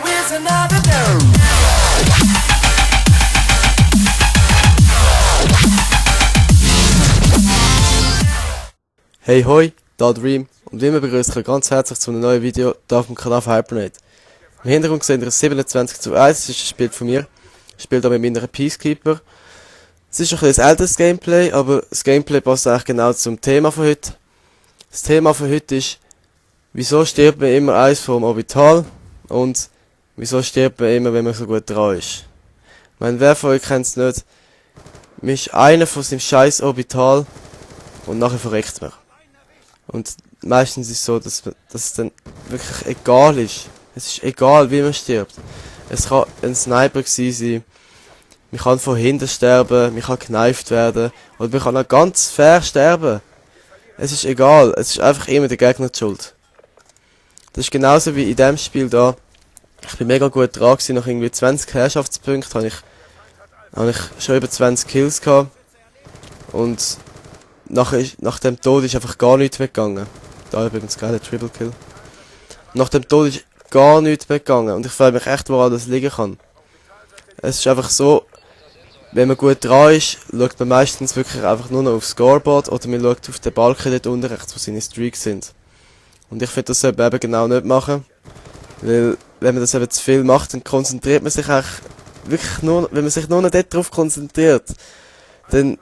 is another day. Hey hoi, da Dream und wie immer begrüße ich euch ganz herzlich zu einem neuen Video hier auf dem Kanal von Hypernate. Im Hintergrund seht ihr 27:1, das ist ein Spiel von mir. Ich spiele hier mit meiner Peacekeeper. Es ist ein bisschen ein älteres Gameplay, aber das Gameplay passt eigentlich genau zum Thema von heute. Das Thema von heute ist, wieso stirbt man immer eins vom Orbital und wieso stirbt man immer, wenn man so gut dran ist. Ich meine, wer von euch kennt es nicht? Man ist einer von seinem scheiß Orbital und nachher verreckt man. Und meistens ist es so, dass es dann wirklich egal ist. Es ist egal, wie man stirbt. Es kann ein Sniper gewesen sein, man kann von hinten sterben, man kann gekneift werden, oder man kann auch ganz fair sterben. Es ist egal, es ist einfach immer der Gegner die Schuld. Das ist genauso wie in dem Spiel da. Ich bin mega gut dran gewesen, nach irgendwie 20 Herrschaftspunkten habe ich schon über 20 Kills gehabt. Und nach dem Tod ist einfach gar nichts mehr gegangen. Da übrigens geiler Triple Kill. Nach dem Tod ist gar nichts mehr gegangen. Und ich frage mich echt, woran das liegen kann. Es ist einfach so, wenn man gut dran ist, schaut man meistens wirklich einfach nur noch aufs Scoreboard oder man schaut auf den Balken dort unten rechts, wo seine Streaks sind. Und ich finde, das sollte man eben genau nicht machen. Weil, wenn man das eben zu viel macht, dann konzentriert man sich eigentlich wirklich nur, wenn man sich nur noch dort drauf konzentriert, dann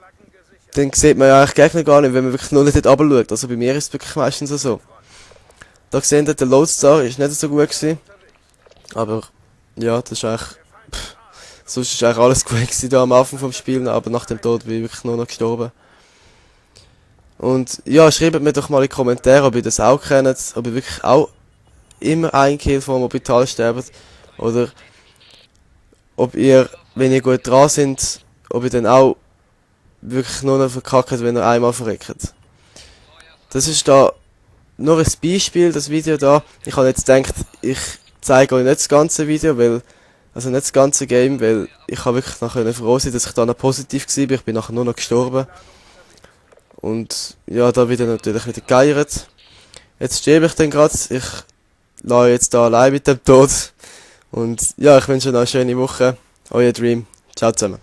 sieht man ja eigentlich Gegner gar nicht, wenn man wirklich nur nicht dort runter schaut. Also bei mir ist es wirklich meistens so. Da gesehen, der Lodestar ist nicht so gut gewesen. Aber, ja, das ist eigentlich, sonst ist eigentlich alles gut gewesen da am Anfang vom Spiel, aber nach dem Tod bin ich wirklich nur noch gestorben. Und, ja, schreibt mir doch mal in die Kommentare, ob ihr das auch kennt, ob ihr wirklich auch immer ein Kill vom Orbital sterbt, oder ob ihr, wenn ihr gut dran seid, ob ihr dann auch wirklich nur noch verkackt, wenn ihr einmal verreckt. Das ist da nur ein Beispiel, das Video da. Ich habe jetzt gedacht, ich zeige euch nicht das ganze Video, also nicht das ganze Game, weil ich habe wirklich noch froh sein, dass ich da noch positiv war. Ich bin nachher nur noch gestorben. Und ja, da wieder natürlich wieder geeiert. Jetzt sterbe ich dann gerade. Ich lasse jetzt da allein mit dem Tod. Und ja, ich wünsche euch noch eine schöne Woche. Euer Dream. Ciao zusammen.